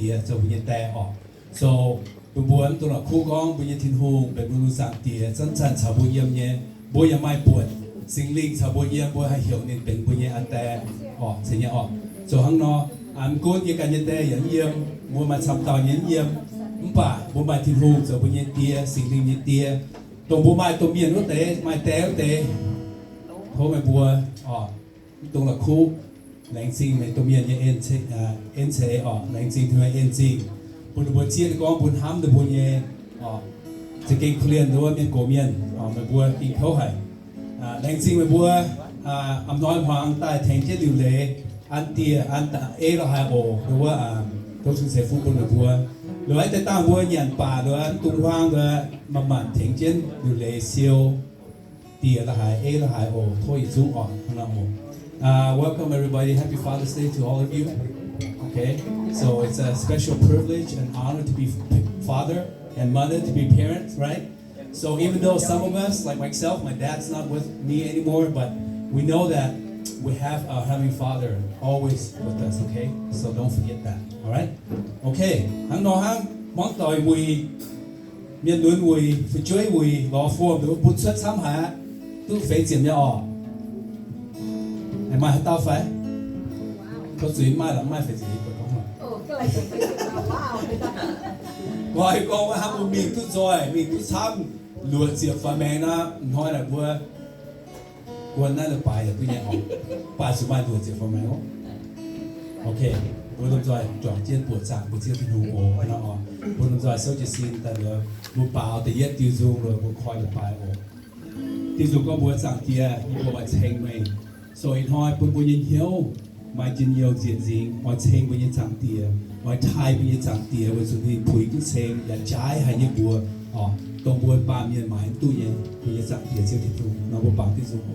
Diex, zoux mbuo nyei Die orqc. So, bun mbuo mv dungx la'kuqv gorngv mbuo nyei Tin-Hungh benx mbuo nyei Zaangc Diex, zanc-zanc caux mbuo yiem nyei. Mbuo yaac maaih buonc Singx Lingh caux mbuo yiem, mbuo haih heuc ninh benx mbuo nyei Aa Die orqc, zeiz nyei orqc. Zoux hnangv nor, mv gunv yie ganh nyei die yaac mv yiem, mbuo maaih camv dauh nyei mv yiem, mv baac mbuo maaih Tin-Hungh zoux mbuo nyei Die, Singx Lingh nyei Die, dongh mbuo maaih domh mienh wuov deix, maaih die wuov deix. Tov meih mbuo orqc, mv dungx la'kuqv. Laengz zingh meih domh mienh nyei en ceix orqc, laengz zingh Tin-Hungh nyei en-zingh, bun ninh mbuo zieqv gorngv mbuo hnamv ninh mbuo nyei za'gengh korv-lienh wuov mienh gox mienh, meih mbuo gengh kouv haic. Laengz zingh meih mbuo a'hnoi hmuangx daaih tengx jienv liuc leiz an dieh an da'eiv la'haaix oc, wuov, tov cing-ceix fuqv bun meih mbuo. Liuz aeqv, deix dangh mbuo nyanc baac liuz mv dungx huaang, liuz manc-manc tengx jienv liuc leiz siou dieh la'haaix eiv la'haaix oc, tov yietc zungv orqc, hnangv nor oc. Welcome everybody. Happy Father's Day to all of you. Okay, so it's a special privilege and honor to be father and mother, to be parents, right? So even though some of us, like myself, my dad's not with me anymore, but we know that we have our Heavenly Father always with us, okay? So don't forget that, all right? Okay, hnangv nor hnangv, hmuangv doic wuic, mienh lunx wuic, fu'jueiv wuic, lorz form-diex bun cuotv camv haic aqv. Duqv feix ziepc nyei orqc. Maaih haaix dauh fai? Tov zuiz, maaih lorqc, maaih feix ziepc nyei gorngv. Nqoi gorngv hnangv mbuo mingh duqv nzoih, mingh duqv camv luoqc ziepc faix maengx nor, hnoi naaic mbuo guon naaiv leiz-baaix yaac duqv nyei orqc. Baac zuqc maaih luoqc ziepc faix maengx oc. Okay, mbuo lomh nzoih juangc jienv buoqc zaangc mbuo Ziouv Tin-Hungh oc. Nor, mbuo lomh nzoih souv jiez sin daaih liuz, mbuo baaux da'yietv diuh nzung liuz, mbuo koi leiz-baaix oc. Tin-Hungh gorngv mbuox Zaangc Diex, yie mbuo oix ceng meih. So ih hnoi bun mbuo nyei hnyouv maaih njien-youh nzieqc nzingx, oix ceng mbuo nyei Zaangc Diex, oix taaih mbuo nyei Zaangc Diex weic zuqc ninh puix duqv ceng yaac jaaix haic nyei mbuox, dongh mbuo baamh mienh maaiz mv duqv nyei. Mbuo nyei Zaangc Diex Ziouv Tin-Hungh, nor mbuo baamz Tin-Hungh.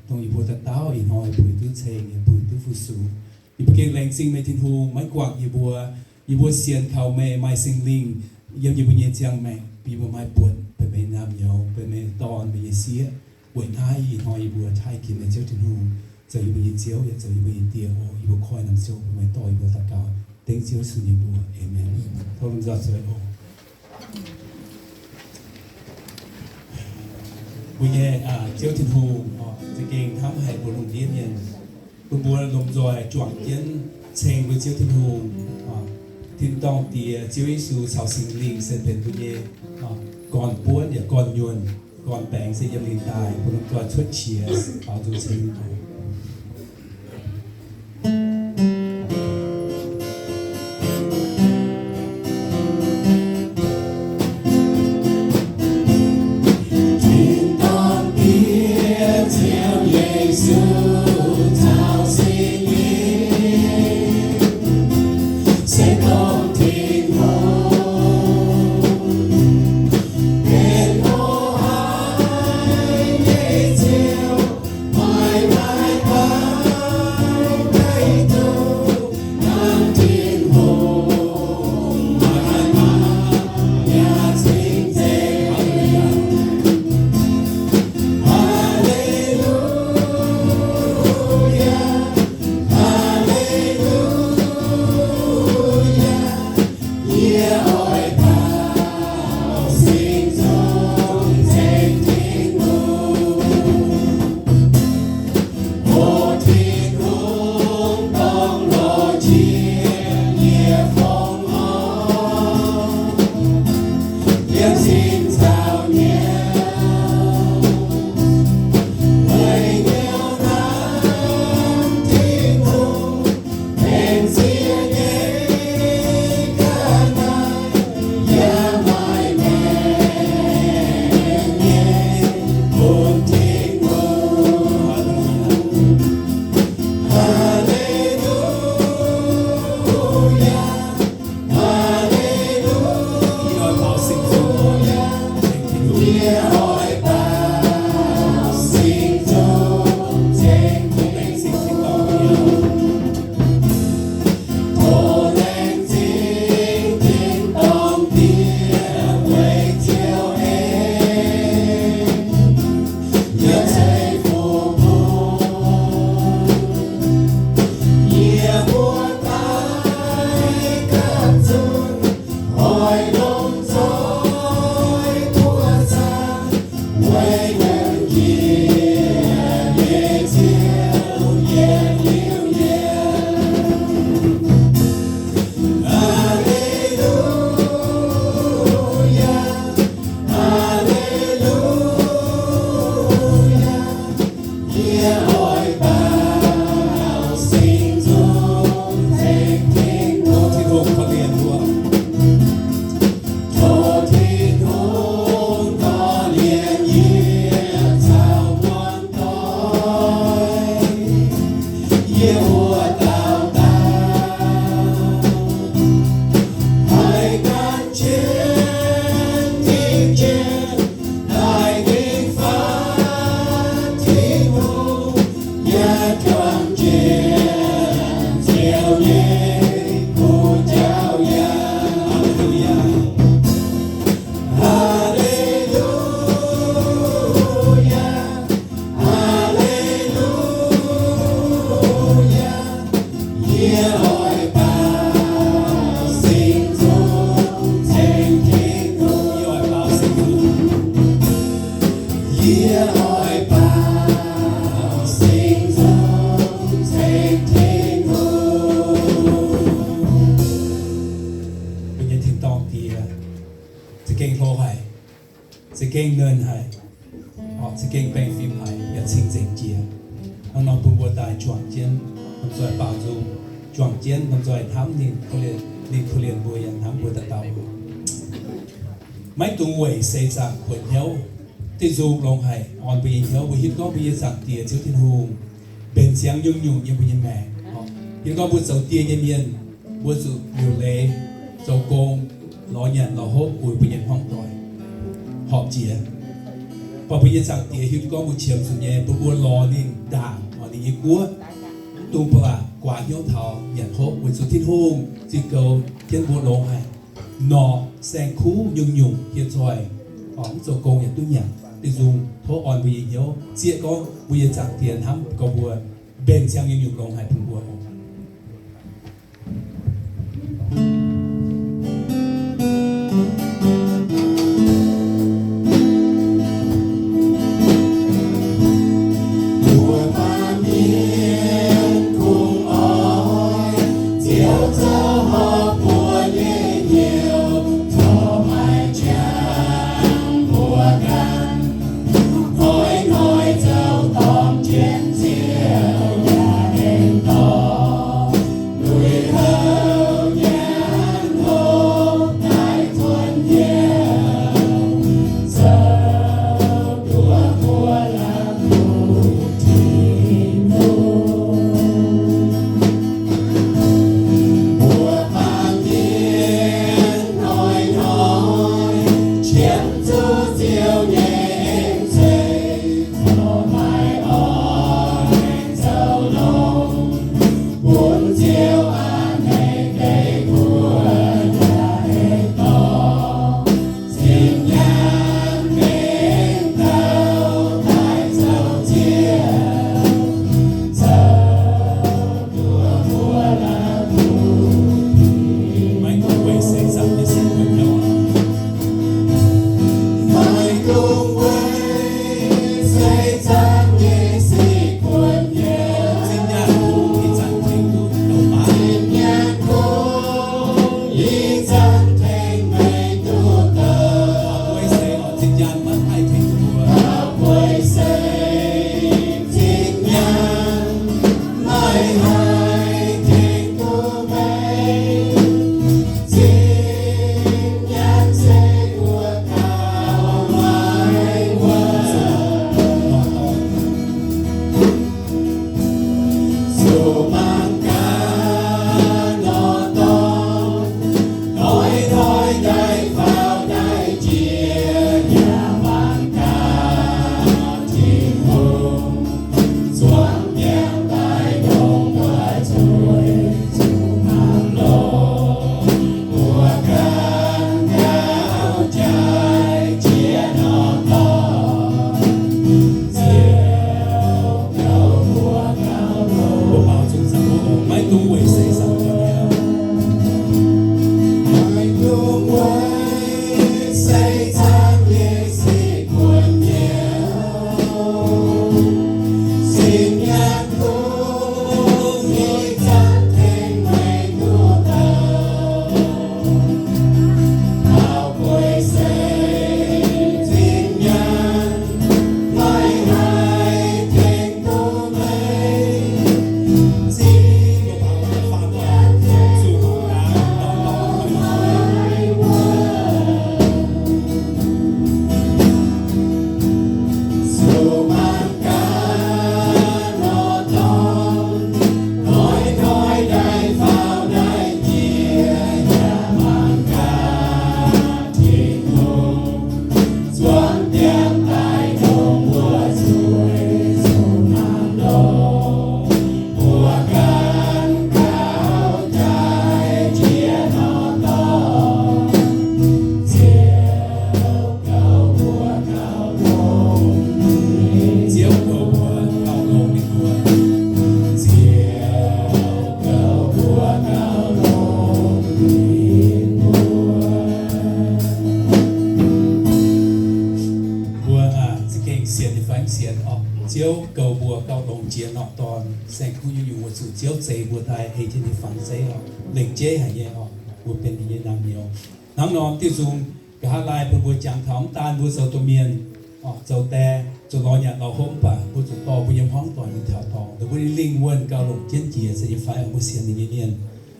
dongh yie mbuo dauh dauh ih hnoi bueix duqv ceng, yaac bueix duqv fu-sux. Yie mbuo gengh laengz zingh meih Tin-Hungh maiv guangc yie mbuo. Yie mbuo sienx kaux meih maaih Singx Lingh yiem yie mbuo nyei ziangh maengc, bun yie mbuo maaih buonc benx meih nyei naamh nyouz, benx meih dorn, meih nyei sieqv. Weic naaiv ih hnoi yie mbuo taaih ginx meih Ziouv Tin-Hungh, zoux yie mbuo nyei Ziouv yaac zoux yie mbuo nyei Die oc. Yie mbuo koi naamh ziouc bun meih dorh yie mbuo daux gaux dengv Ziouv Yesu nyei mbuox. Aamen. Tov lomh nzoih zueiz oc. Mbuo nyei Ziouv Tin-Hungh za'gengh hnamv haic mbuo lungh ndiev mienh, bun mbuo lomh nzoih juangc jienv ceng mbuo Ziouv Tin-Hungh. Tin-dorngh Diex, Ziouv Yesu caux Singx Lingh se benx mbuo nyei gorn-buonv yaac gorn-nyuonh, gorn-baengx se yiem ninh daaih, bun lomh nzoih cuotv qiex baaux nzung ceng oc. Tin-dorngh Diex, Ziouv Yesu caux Singx Lingh se dongh Tin-Hungh, benx loz-hnoi nyei Ziouv, maaih maaih dauh maiv duqv nanv Tin-Hungh, maaih maaih yaac cing-nzengc. Haa^le^lu^yaa, haa^le^lu^yaa. Yie oix baaux singx zungv ceng Tin-Hungh. O Tin-Hungh, dongh lorz jiex nyei fongc orn, yiem sin caux nyanc, weic hnyouv hnamv Tin-Hungh, Mbuo nyei Tin-dorngh Diex, za'gengh hlo haic, za'gengh nernh haic, za'gengh baengh fim haic, yaac cing-nzengc jiex. Hnangv nor bun mbuo daaih juangc jienv, lomh nzoih baaux nzung, juangc jienv, lomh nzoih hnamv ninh, ninh korv-lienh mbuo yaac hnamv mbuo dauh dauh. Maiv dungx weic seix zaangc kuonx hnyouv. Diuh nzung longx haic, orn mbuo nyei hnyouv. Mbuo hiuv gorngv mbuo nyei Zaangc Diex Ziouv Tin-Hungh mbenc ziangx nyungc-nyungc yiem mbuo nyei maengc. Hiuv gorngv mbuo zoux die nyei mienh, mbuo zuqc liuc leiz, zoux gong, lorz nyanc lorz hopv, uix mbuo nyei hmuangv doic, horpc jiex. Baac mbuo nyei Zaangc Diex hiuv duqv gorngv mbuo qiemx zuqc nyei, bun mbuo lorz ninh ndaangc, lorz ninh nyei guoqv, mv dungx ba'laqc guaax hnyouv taux nyanc hopv, weic zuqc Tin-Hungh zinh goux jienv mbuo longx haic. Norqc saeng-kuv nyungc-nyungc hieh zoih, mv zoux gong yaac duqv nyanc. Tin-Hungh tov orn mbuo nyei hnyouv, zieqv gorngv mbuo nyei Zaangc Diex hnamv gorx mbuo, mbenc ziangx nyungc-nyungc longx haic bun mbuo. Mbuo baamh mienh kungx oix Ziouv zoux horpc mbuo nyei hnyouv, corc maiv jangx mbuo ganh. Hnoi-hnoi zoux dorngc jienv Ziouv yaac aengx dorh lui-houx nyanc hopv daaih tuonx Ziouv, zoux duqv mbuo la'kuqv Tin-Hungh. Mbuo baamh mienh hnoi-hnoi qiemx zuqc Ziouv nyei en-zeix, corc maiv oix zoux longx, bun Ziouv a'hneiv deix mbuo yaac aengx dorh zinh nyaanh mengh dauh daaih zoux Ziouv, zoux duqv mbuo la'kuqv. Maiv dungx weic seix zaangc nyei sic kuonx hnyouv. Maiv dungx weic seix zaangc nyei sic kuonx hnyouv. Zinh nyaanh kungx ih zanc tengx duqv douc baav. Zinh nyaanh kungx ih zanc tengx meih duqv douc. Weic seix oix zinh nyaanh maiv haih tengx duqv mbuo. Weic seix zinh nyaanh maiv haih tengx duqv meih. Zinh nyaanh se mbuo gauh maiv wuov. Zuqc mangc gaax norm dorngx, hnoi-hnoi daaih faaux daaih jiex, yaac mangc gaax Tin-Hungh zuangx ndiangx daaih dongh mbuo zueiz zuqc hnangv nor. Mbuo ganh gauh jaaix jiex norm dorngx, Ziouv gauh mbuo gauh longx. Mbuo baaux nzung zaangc mbuo oc, maiv dungx weic seix zaangc nyei hnyouv. Maiv dungx weic seix zaangc nyei sic kuonx hnyouv. Zinh nyaanh kungx ih zanc tengx meih duqv douc. Taux weic seix zinh nyaanh maiv haih tengx duqv meih. Zinh nyaanh zuqc gaax norm dorngx, zuqc mangc gaax norm dorngx, hnoi-hnoi daaih faaux daaih jiex, yaac mangc gaax Tin-Hungh zuangx ndiangx daaih dongh mbuo zueiz zuqc hnangv nor. Mbuo ganh gauh jaaix jiex norm dorngx, Ziouv gauh mbuo gauh longx. Ziouv gauh mbuo gauh longx ninh mbuo. Ziouv gauh mbuo gauh longx ninh mbuo. Mbuo za'gengh sienx nyei fai mv sienx orqc? Ziouv goux mbuo gauh longx jiex norqc dorn. Saeng-kuv nyungc-nyungc weic zuqc Ziouv zeix mbuo daaih ei jienv nyei fangx zeiv orqc, lengc jeiv haic nyei orqc, mbuo benx ninh nyei naamh nyouz. Hnangv nor, diuh nzung nqa'haav laai bun mbuo jangx taux mv daan mbuo zoux domh mienh orqc, zoux die, zoux lorz nyanc lorz hopv, mv baac mbuo zuqc dorh mbuo nyei hmuangv doic mingh taux dorngx, dongh mbuo nyei lingh wuonh gauh longc jienv jiex se nyei fai, mbuo sienx ninh nyei mienh.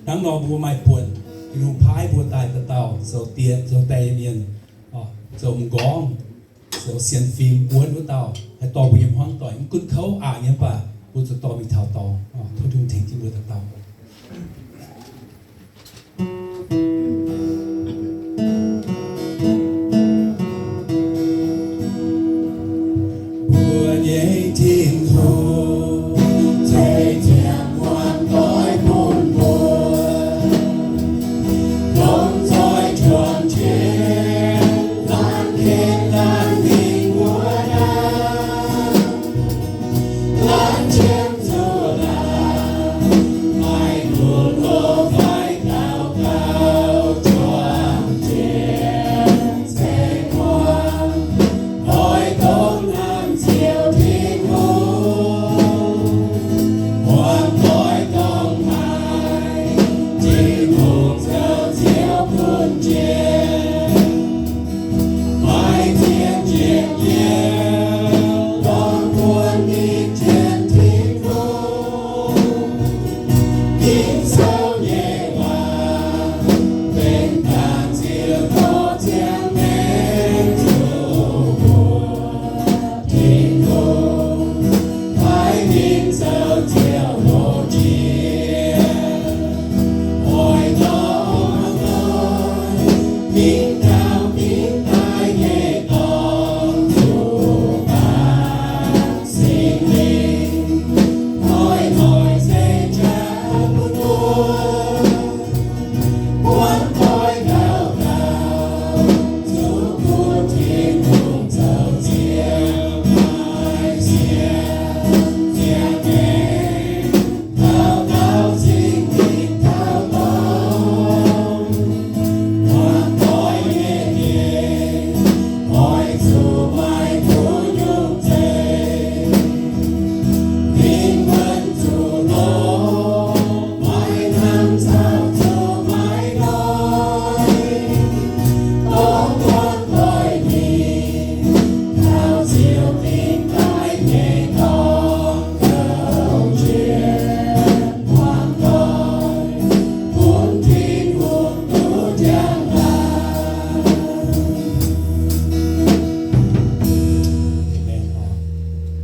Hnangv nor, mbuo maaih buonc Tin-Hungh paaiv mbuo daaih dauh dauh zoux die zoux die nyei mienh, zoux m'nqorngv, zoux sienx fim wuonv wuov dauh, haih dorh mbuo nyei hmuangv doic, mv gunv kouv aqc nyei mv baac mbuo zuqc dorh mingh taux dorngx. Tov Tin-Hungh tengx jienv mbuo dauh dauh.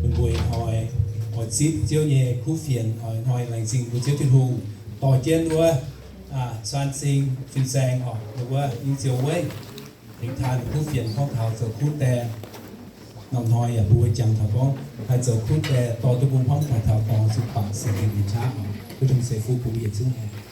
Mbuo hnoi oix zipv Ziouv nyei kuv fienx, oix hnoi laengz zingh mbuo Ziouv Tin-Hungh dorh jienv wuov Suan Sing fin-saeng oc, wuov Yingh Ziou Weiv, aengx taaih kuv fienx gorngv taux zoux kuv die. Norm hnoi yaac mbuo jangx taux gorngv haih zoux kuv die dorh duqv bun hmuangv daaih taux dorngx zuqc bangc sienx fim nyei qaqv oc. Duqv dongh seix fuqv bun yietc zungv aah.